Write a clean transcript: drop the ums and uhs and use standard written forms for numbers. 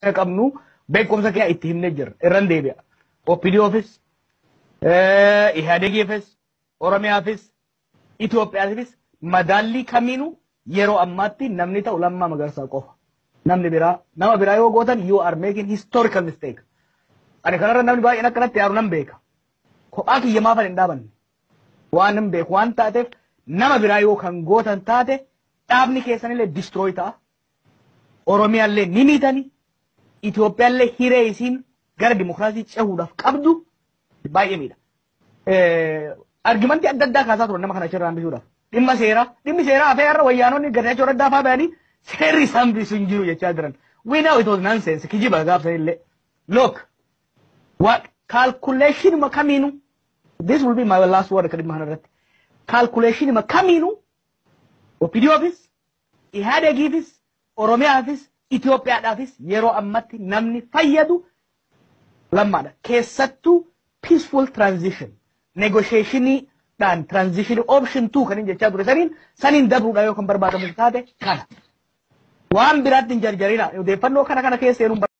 Qabnu beekumsa keenya itti himnee jirra. Irran deebi'a. OPDOfis, Ihaadegiifis, Oromiyaafis, Itoophiyaafis madaallii kamiinuu yeroo ammaatti namni ta'u Lammaa Magarsaa qofa. Namni biraa, nama biraa yoo gootan, you are making historical mistake. Ani kanarra namni baay'een akkanatti yaaru nan beeka. Kophaa kiyya maafan hin dhaabanne. Waan hin beeku waan taateef, nama biraa yoo kan gootan taate, dhaabni keessanillee destroy ta'a. Oromiyaallee ni miitani. Itoophiyaallee hiree isiin gara dimokiraasii cehuudhaaf qabdu baay'ee miidha. Argumentii adda addaa kaasaa turan nama kana achirraa hambisuudhaaf. Dhimma seeraa, dhimmi seeraa hafee har'a wayyaanonni Gadaachoo Raddaa fa'aa bayanii seerri isaan hambisu hin jiru jechaa jiran. We know it was nonsense, kijiba gaafsanillee. Look, what calculation kamiinuu, this will be my last word dhimma kanarratti. Calculation kamiinuu OPDOfis, Ihaadegiifis, Oromiyaafis, Itoophiyaadhaafis yeroo ammatti namni fayyadu Lammaadha. Keessattuu peaceful transition, negotiationiidhaan transition option 2 kan inni jechaa ture saniin dabruudha yoo kan barbaadamu taate kana. Waan biraatti hin jarjarina, odeeffannoo kana keessa yeroo